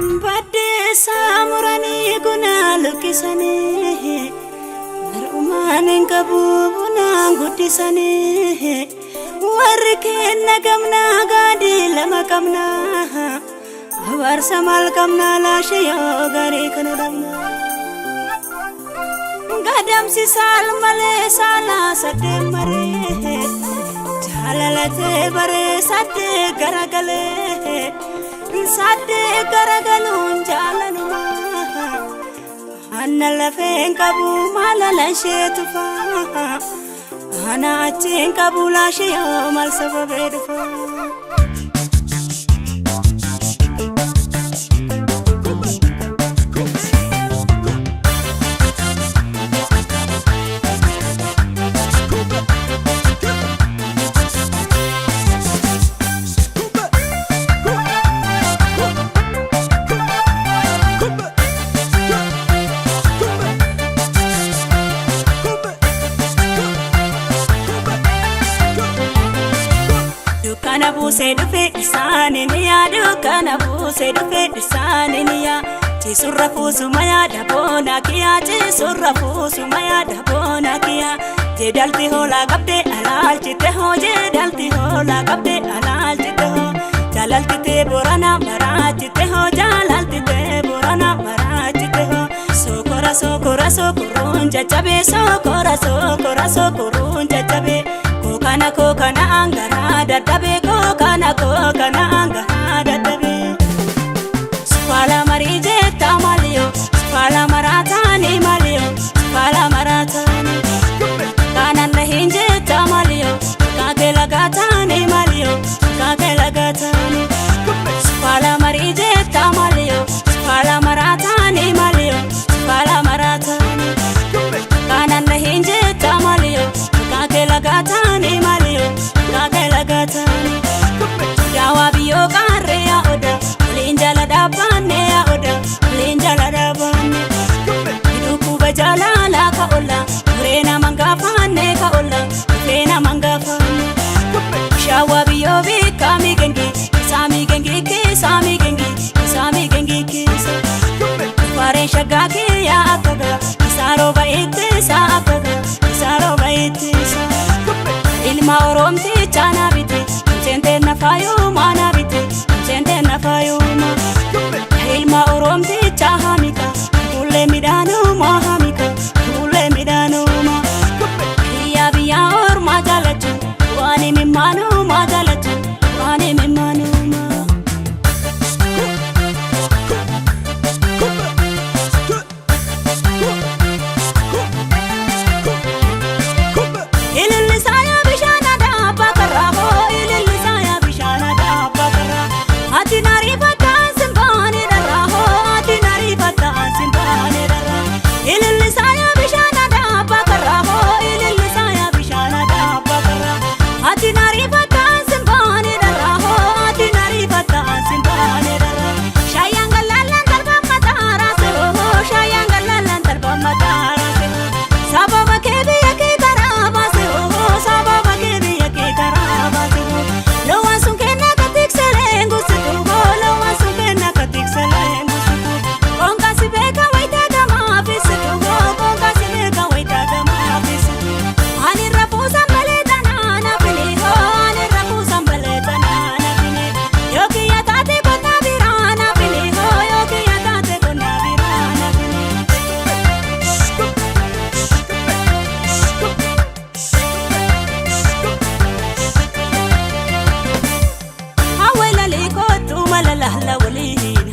Baddeessaa muranii gunaa luqqisanii mar'umaan hin qabu bunaan guddisanii warri kenna gamnaa gaadii lama qabnaa abaarsa maal qabnaa laashee yoo gaarii kana dhabnaa. Gadamsi saal malee saalaa saddeen maree jaalalatee baree saddee garagalee saddee garagaluun jaalaluma anna lafeen qabu maalala ishee tufaa ana achiin qabu laashee yoo maal sababee dhufaa. Dukkana buusee dhufe isaaniin yaa dukkana buusee dhufe isaaniin yaa ciisurra fuusuma yaada boona kiyyaa ciisurra fuusuma yaada boona kiyyaa jeedalti hoolaa qabde alaalchite hoo jeedalti hoolaa qabde alaalchite hoo jaalalti tee borana maraachite hoo jaalalti tee borana maraachite hoo sokora sokora sokoruun jajjabee sokora sokora sokoruun jajjabee. Kokana kokana angara dadhabe kokana kokana angara dadhabe. Sufaala marii jetta maliyo sufaala maraataani maliyo sufaala maraataani. Kanan na hin jetta maliyo kaake lagaataani maliyo kaake lagaataani. Sufaala marii jetta maliyo sufaala maraataani maliyo sufaala maraataani. Kanan na hin jetta maliyo kaake lagaataani maliyo kaake lagaataani. Daawaa biyyoo qaarree yaa oda waliin jala dhaabbanne yaa oda waliin jala dhaabbanne. Dhukkuba jaalala ka olla muree naman gaafanne ka olla muree naman gaafanne. Shaawaa biyyoo beekaa migengi isaa migengi keessa migengi isaa migengi keessa. Faareen shaggaa kiyyaa akkagaa isaa rooba ittisaa akkagaa isaa rooba ittisaa. Ilma Oromtichaa na bite seentee na faayumaa na bite seentee na faayumaa. Ilma Oromtichaa hamika fuullee midhaanumaa hamika fuullee midhaanumaa. Biyya biyya ormaa jaalatu waan himimaanumaa jaalatu waan himimaanumaa. Ilillisaa yaa bishaan aadaa abbaa karraa hoo ilillisaa yaa bishaan aadaa abbaa karraa ati nariifataan simbaane dharraa hoo ati nariifataan simbaane dharraa ilillisaa yaa bishaan aadaa abbaa karraa hoo ilillisaa yaa bishaan aadaa abbaa karraa ati nariifataan simbaane dharraa hoo ati nariifataan simbaane dharraa shaayaan galaalaan talbaan mataa raase hoo shaayaan galaalaan talbaan mataa raase hoo sababa kee biyya kee karaa baase hoo sababa kee biyya kee karaa baase hoo loowwan sun kenna ka tiksalee gusitu hoo loowwan sun kenna ka tiksalee gusitu qoonqaasi beeka wayitaa gamaa fisitu hoo qoonqaasi beeka wayitaa gamaa fisitu ani rafuusan malee tanaa na fili hoo ani rafuusan malee tanaa na fili yoo kiyya taate qonnaa biraa na fili hoo yoo kiyya taate qonnaa biraa na fili. Hawweelali kootu malalala waliin.